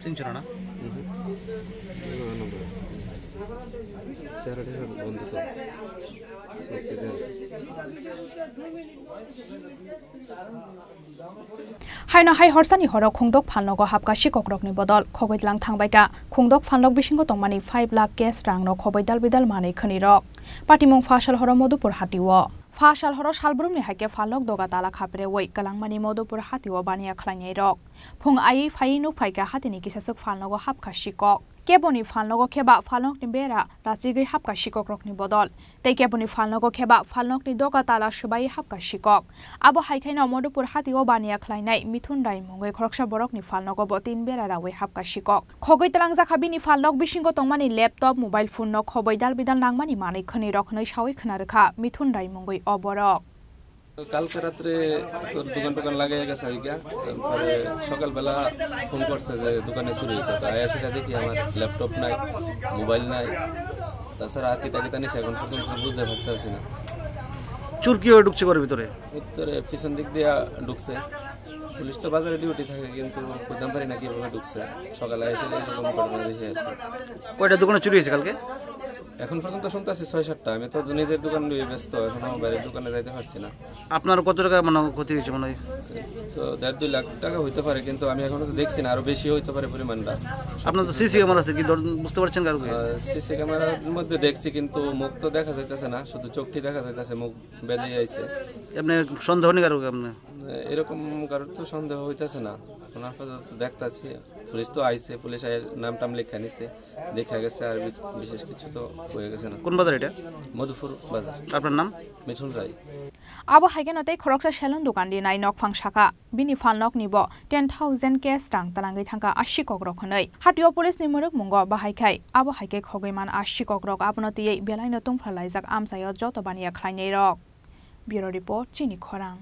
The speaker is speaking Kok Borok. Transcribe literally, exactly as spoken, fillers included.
চিনছো না? চেহারাটা বন্ধ তো। Haino hai horsani horo khungdok phalnogo hapka sikokrokni bodol khogwi tlang thangbaikha. Khungdok phalnok bisingo tongmani five lakh cash rangno khobwi dalbidal manwi khwnirok. Patimung phasal horo Modupur hatio. Phasal horo salbrumni haikhe phalnok doga tala khaprewi kwlangmani Modupur hatio baniya khlainairok. Phung aiwi phaiwi nuk phaikha hatini kisaswk phalnogo hapkha sikok. Keboni phalnogo kheba phalnokni bera rachigwi hapkha sikokrokni bodol. Tei keboni phalnogo kheba phalnokni doga tala swbaiwi hapkha sikok. Abo hai khaino Modupur hatio baniya khlainai Mithun Rai mungwi khoroksa borokni phalnogo bo tin bera rawi hapkha sikok. Khogwi twlangjakha bini phalnok bisingo tongmani laptop, mobile phone no khobwi dalbidal nangmani manwi khwnwi rok hwnwi sawi khna rwkha Mithun Rai mungwi o borok. কালকে রাত্রে তোর দোকান টোকান লাগাই গেছে ওইটা। তারপরে সকালবেলা ফোন করছে যে দোকানে চুরি হয়েছে। তো আয়া সেটা দেখি আমার ল্যাপটপ নাই, মোবাইল নাই, তাছাড়া আর কিতা কিতা নিছে এখন পর্যন্ত বুঝতে পারতেছি না। চুর কিভাবে ঢুকছে ঘরের ভিতরে? ভিতরে পিছন দিক দিয়ে ঢুকছে। পুলিশ তো বাজারে ডিউটি থাকে, কিন্তু বুঝতাম পারি না কিভাবে ঢুকছে। সকালে এসে এরকম ঘটনা দেখি আর কি। কয়টা দোকানে চুরি হয়েছে কালকে? এখন পর্যন্ত শুনতেছি ছয় সাতটা। আমি তো নিজের দোকান নিয়ে ব্যস্ত, এখনো বাইরের দোকানে যাইতে পারছি না। আপনার কত টাকা মানে ক্ষতি হয়েছে মনে হয়? তো দেড় দুই লাখ টাকা হইতে পারে, কিন্তু আমি এখনো তো দেখছি না, আরো বেশি হইতে পারে পরিমাণটা। আপনার তো সিসি ক্যামেরা আছে, কি ধর-, বুঝতে পারছেন কারো কি? আহ, সিসি ক্যামেরার মধ্যে দেখছি, কিন্তু মুখ তো দেখা যাইতেছে না, শুধু চোখটি দেখা যাইতেছে, মুখ বেঁধে আইছে। আপনি সন্দেহ নেই কারো কি আপনি? এরকম কারোর তো সন্দেহ হইতেছে না, এখন আপাতত দেখতাছি। পুলিশ তো আইছে, পুলিশ আইয়ে নাম টাম লেখা নিছে, দেখা গেছে, আর বি-, বিশেষ কিছু তো হয়ে গেছে না। কোন বাজার এটা? মধুপুর বাজার। আপনার নাম? মিঠুন রায়। Abo hai kheno tei khoroksa salon dokan rinai nokphang saka. Bini phalnokni bo ten thousand cash rang twlangwi thangkha a sikokrok hwnwi. Hatio police ni mwrwkmungo bahai khai abo hai khe khogwi man a sikokrok abono twiwi belaino tungphra laijak amchaio joto baniya khlainairok. Bureau Report, Chini Khorang.